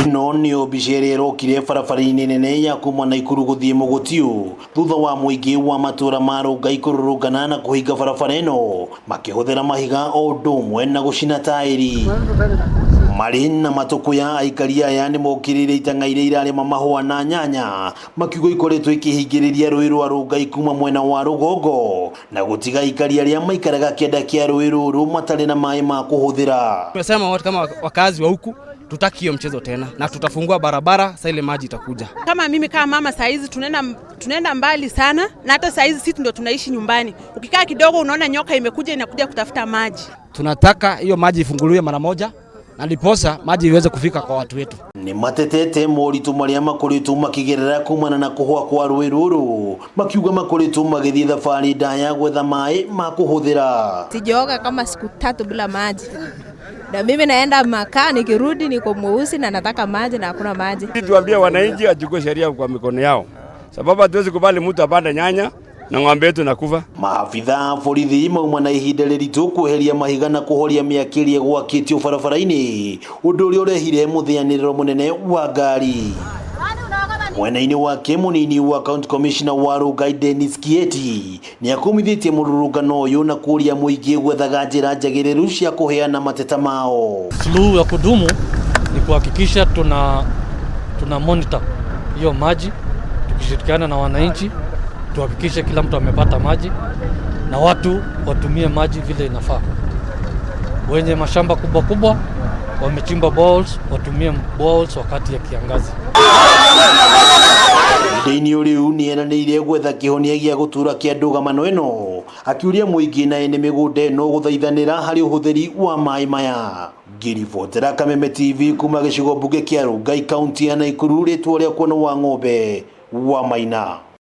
Ĩno nĩyo mbica ĩrĩa ĩrokire barabara-inĩ nene ya kuma Naikuru gũthiĩ Mũgũtio thutha wa mũingĩ wa matũra ma Rongai kũrũrũngana na kũhinga barabara ĩno makĩhũthĩra mahiga o ũndũ ũmwe na gũcina taĩri. Marĩ na matũkũya aikari aya nĩ mokĩrĩire itang'a iria irarĩma mahũa na nyanya makiuga ikoretwo ikĩhingĩrĩria rũĩ rwa Rongai kuma mwena wa rũgongo na gũtiga aikari arĩa maikaraga kĩanda kĩa rũĩ rũrũ matarĩ na maĩ ma kũhũthĩra. Tumesema wote kama wakazi wa huku tutaki hiyo mchezo tena na tutafungua barabara sasa ile maji itakuja. Kama mimi kama mama saizi tunaenda mbali sana, na hata saizi sisi ndio tunaishi nyumbani. Ukikaa kidogo unaona nyoka imekuja inakuja kutafuta maji. Tunataka hiyo maji ifunguliwe mara moja na ndiposa maji iweze kufika kwa watu wetu. Nĩ matetete moritũ marĩa makoretwo makĩgerera kumana na kũhũa kwa rũĩ rũrũ makiuga makoretwo magĩthiĩ thabarĩ ndaya gwetha maĩ ma kũhũthĩra. Sijaoga kama siku 3 bila maji, na mimi naenda makaa, nikirudi niko mweusi na nataka maji na hakuna maji. Tuambie wananchi wachukue sheria kwa mikono yao, sababu hatuwezi kubali mtu apande nyanya na ng'ombe yetu nakufa. Maabitha a borithi mauma na ihinda rĩritũ kweheria mahiga na kũhoria mĩaki ĩrĩa gwakĩtio barabara-inĩ ũndũ ũrĩa ũrehire mũthĩanĩrĩro mũnene wa ngari. Mwena-inĩ wake mũnini wa county commissioner wa Rongai Dennis Kieti nĩ akumithĩtie mũrũrũngano ũyũ na kũria mũingĩ gwethaga njĩra njagĩrĩru cia kũheana mateta mao. Suluhu ya kudumu ni kuhakikisha tuna monitor hiyo maji tukishirikiana na wananchi, tuhakikishe kila mtu amepata maji na watu watumie maji vile inafaa. Wenye mashamba kubwa kubwa wamechimba boreholes, watumie boreholes wakati ya kiangazi. Ihinda-inĩ o rĩu nĩ eranĩire gwetha kĩhonia gĩa gũtũra kĩa ndũgamano ĩno akiũria mũingĩ na ene mĩgũnda ĩno gũthaithanĩra harĩ ũhũthĩri wa maĩ maya. Ngĩribotera Kameme TV kuma gĩcigo mbunge kĩa Rongai kaunti ya Naikuru rĩtwa rĩakwa nĩ wa ng'ombe wa Maina.